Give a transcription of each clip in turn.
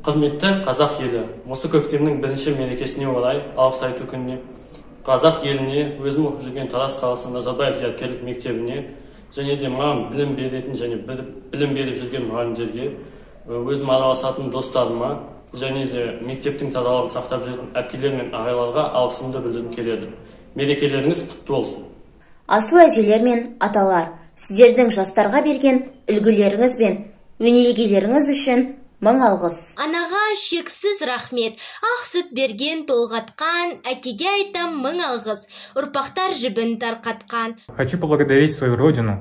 Құрметті қазақ елі, осы көктемнің бірінші мерекесіне орай, Алғыс айту күніне қазақ еліне, өзім оқып жүрген Тараз қаласы Назарбаев зияткерлік мектебіне және де маған білім беретін және білім беріп жүрген мұғалімдерге, өзім араласатын достарыма және де мектептің тазалығын сақтап жүретін әпкелер мен ағайларға алғысымды білдіргім келеді. Мерекелеріңіз құтты болсын! Асыл әжелер мен аталар, сіздердің жастарға берген үлгілеріңіз бен өнегелеріңіз үшін мың алғыс. Анаға шексіз рахмет, ақ сүт берген, толғатқан, әкеге айтам мың алғыс, ұрпақтар жібін тарқатқан. Хочу поблагодарить свою родину,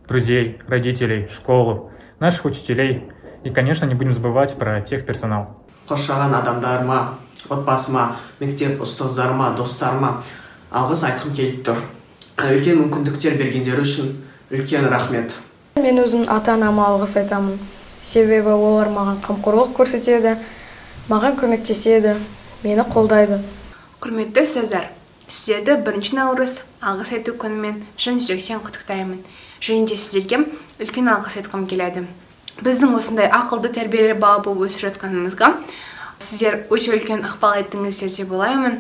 друзей, родителей, школу, наших учителей и, конечно, не будем забывать про техперсонал. Қоршаған адамдарыма, отбасыма, мектеп ұстаздарыма, достарыма алғыс айтқым келіп тұр. Үлкен мүмкіндіктер бергендері үшін үлкен рахмет. Мен өзім ата анама алғыс айтамын, себебі олар маған қамқорлық көрсетеді, маған көмектеседі, мені қолдайды. Құрметті ұстаздар, сіздерді 1 наурыз, Алғыс айту күнімен шын жүректен құттықтаймын және де сіздерге үлкен алғыс айтқым келеді. Біздің осындай ақылды, тәрбиелі бала болып өсіп жатқанымызға сіздер өте үлкен ықпал еттіңіздер деп ойлаймын.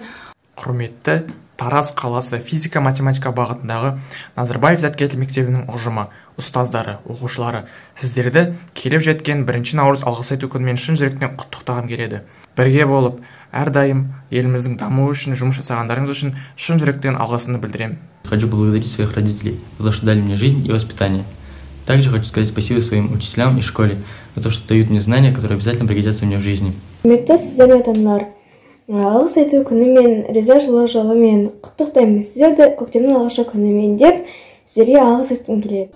Құрметті Тараз қаласы физика математика бағытындағы Назарбаев зияткерлік мектебінің ұжымы, ұстаздары, оқушылары, сіздерді келіп жеткен 1 наурыз, Алғыс айту күнімен шын жүректен құттықтағым келеді. Бірге болып, әрдайым еліміздің дамуы үшін жұмыс жасағандарыңыз үшін шын жүректен алғысымды білдіремін. Хочу поблагодарить своих родителей за то, что дали мне жизнь и воспитание. Также хочу сказать спасибо своим учителям и школе за то, что дают мне знания, которые обязательно пригодятся мне в жизни. Құрметті ұстаздар мен ата аналар, Алғыс айту күнімен, ризашылық жылымен құттықтаймын сіздерді. Көктемнің алғашқы күнімен деп сіздерге алғыс айтқым келеді.